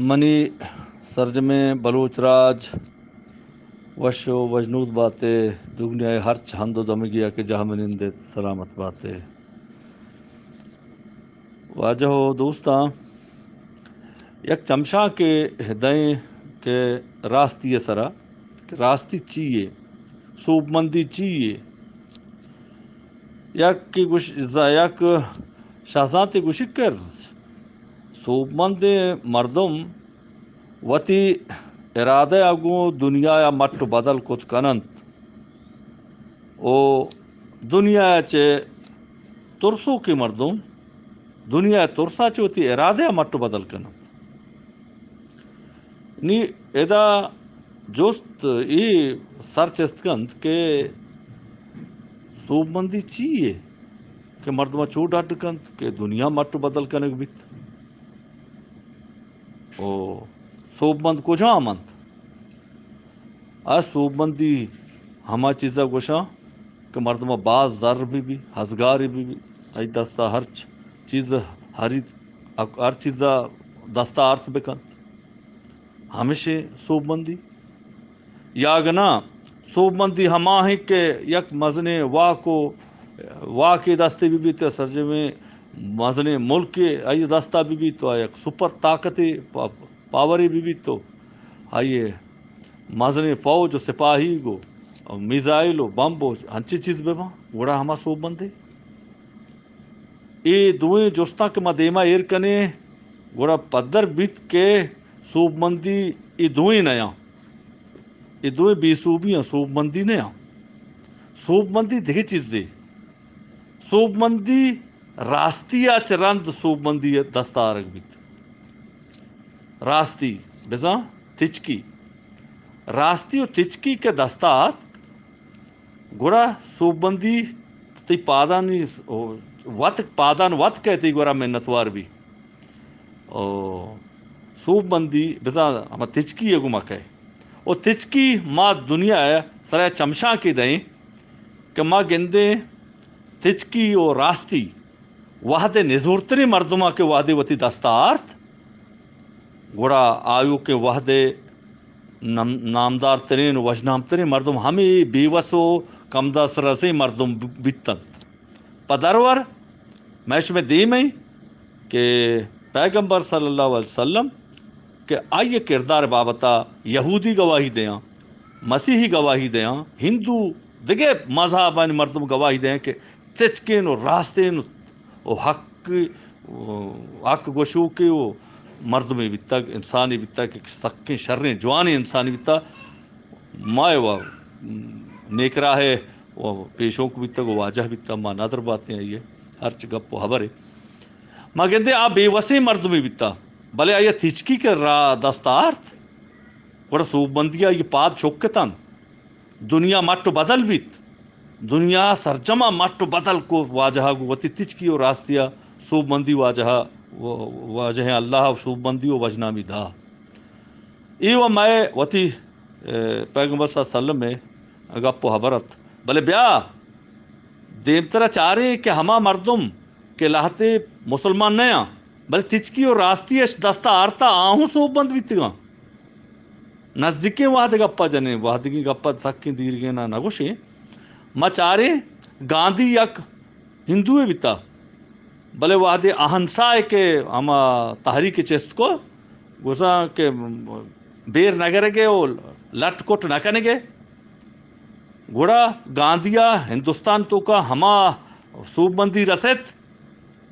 منی سرجمیں بلوچ راج وش و وژنود باتے، دگنیا ء ہرچ ہند و دمگی ء کہ جاہ منند ایت، سلامت باتے۔ واجہ و دوستاں، یک چمشانکے دئیں کہ راستی ء سرا، کہ راستی چی یے، سوبمندی چی یے؟ یک کہ گوش-، ز-، یک شہزانتے گوشی کہ سوبمندیں مردم وتی ارادہ ء گوں دنیا ء مٹ و بدل کت کن انت و دنیا ء چہ ترسوکیں مردم دنیا ء ترس ء چہ وتی ارادہ ء مٹ و بدل کن انت۔ نی ادا جست اے سر چست کنت کہ سوبمندی چی یے کہ مردم ء چو ڈڈ کنت کہ دنیا مٹ و بدل کنگ بیت؟ او سوبمند کجام انت؟ آ سوبمندی ہما چیزا گوشاں کہ مردم ء باز زر بہ بی، ہزگاری بہ بی، آئی دستا ہرچ چیز ہری-، ہر چیزا دستا آرت بکنت، ہمیشیں سوبمندی۔ یا اگہ ناں، سوبمندی ہما انت کہ یک مزنیں واک و واکے دستے بہ بیت، سرجمیں مزنیں ملکے آئی دستا بہ بیت و یک سپر طاقتے، پا-، پاورے بہ بیت و آئی مزنیں فوج و سپاہیگ و میزائل و بمب و انچیں چیز بہ باں، گڑا ہما سوبمندے۔ اے دوئیں جستاں کہ ما دیما ایر کنیں، گڑا پدر بیت کہ سوبمندی اے دوئیں نیاں۔ اے دوئیں بے سوبی آں، سوبمندی نیاں۔ سوبمندی دگہ چیزے۔ سوبمندی راستی ء چہ رند سوبمندی دست آرگ بیت۔ راستی بزاں تچکی۔ راستی و تچکی کہ دست آت، گڑا سوبمندی تئی پادانی وت، پادان وت کئے تئی گورا منتوار بی۔ او سوبمندی بزاں ہما تچکی ء گوما کئے۔ او تچکی ما دنیا ء سرا چمشانکے دئیں کہ ما گندیں تچکی و راستی وہد ء نزورتریں مردماں کہ وہدے وتی دستا آرت، گڑا آیوکیں وہد ء نام-، نامدارترین و وژنامترین مردم ہمے بے وس و کمدست رسیں مردم ب-، بیتنت۔ پہ درور مئے شمئے دیم ء کہ پیغمبر صلی اللہ علیہ وسلم کہ آئی ء کردار بابت ء یہودی گواہی دیاں، مسیحی گواہی دیاں، ہندو، دگہ مذہبانی مردم گواہی دیاں کہ تچکین و راستین و حق، حق گوشوکے و مردمے بیتگ، انسانے بیتگ کہ سکیں شریں جوانیں انسانے بیتگ۔ ما و نیکراہ و پیشوک بیتگ و واجہ بیتگ، ما ندر باتیں آئی ء ہرچ گپ و ہبرے۔ ما گندیں آ بے وسیں مردمے بیتگ، بلے آئی ء تچکی کہ را دست آرت، گڑا سوبمندی ء آئی ء پاد چک اتنت۔ دنیا مٹ و بدل بیت۔ دنیا سرجما مٹ و بدل کو واجہ ء گوں وتی تچکی و راستی ء سوبمندی واجہ ء و-، واجہیں اللہ ء سوبمندی و وژنامی دا۔ اے و مئے وتی، اے، پیغمبر صلی اللہ علیہ وسلم ء گپ و ہبر ات۔ بلے بیا دیمترا چاریں کہ ہما مردم کہ لہتے مسلمان نیاں، بلے تچکی و راستی اش دستا آرتا، آہوں سوبمند بیتگاں۔ نزیکیں وہد گپا جنیں، وہدگیں گپا سکیں دیرگیں نہ، نہ گوشیں۔ ما چاریں گاندھی یک ہندوے بیتا، بلے وہدے اہنسا ء کہ ہما تحریک چست کو، گوشاں کہ بیر نگرگے و لٹ کٹ نکنگے۔ گڑا گاندھیا ہندوستان توکا ہما سوبمندی رست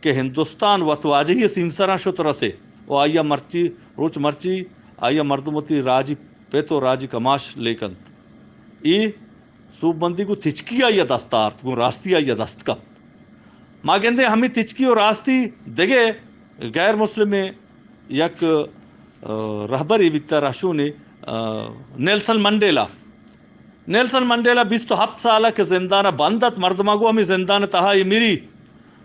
کہ ہندوستان وت واجہی سیمسراں شت رسے و آئیا مرچی، روچ مرچی آئیا مردم وتی راجی پت و راجی کماش لیکنت۔ اے سوبمندی گوں تچکی آئیا دست آرت، گوں راستی آئیا دست کپت۔ ما گندیں ہمے تچکی و راستی دگہ غیر مسلمیں یک، آ، رہبرے بیتا، رہشونے، آ، نیلسن منڈیلا۔ نیلسن منڈیلا بیست و ہپت سال ء کہ زندان ء بند ات، مردماں گوں ہمے زندان ء تہا اے میری،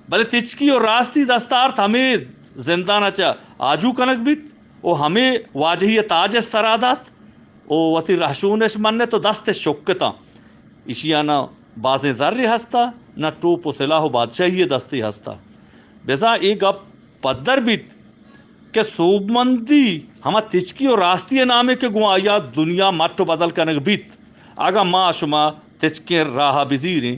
بلے تچکی و راستی دست آرت، ہمے زندان ء چہ آجو کنگ بیت و ہمے واجہی ء تاج اش سرا دات و وتی رہشون اش منت و دست اش شکتاں۔ ایشی ء نہ بازیں زرے ہستا، نہ ٹوپ و سلاح و بادشاہی ء دستے ہستا۔ بزاں اے گپ پدر بیت کہ سوبمندی ہما تچکی و راستی نامے کہ گوں آیا دنیا مٹ و بدل کنگ بیت۔ اگاں ما شما تچکیں راہ بزیریں،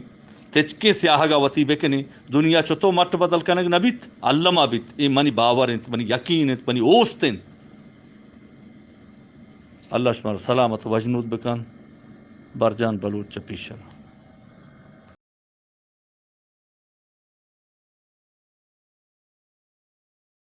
تچکیں سیاہگا وتی بکنیں، دنیا چتو مٹ بدل کنگ نہ بیت، الما بیت۔ اے منی باور انت، منی یقین انت، منی اوست انت۔ اللہ شما سلامت و وجنود بکن۔ برجان بلوچ چہ پیشن۔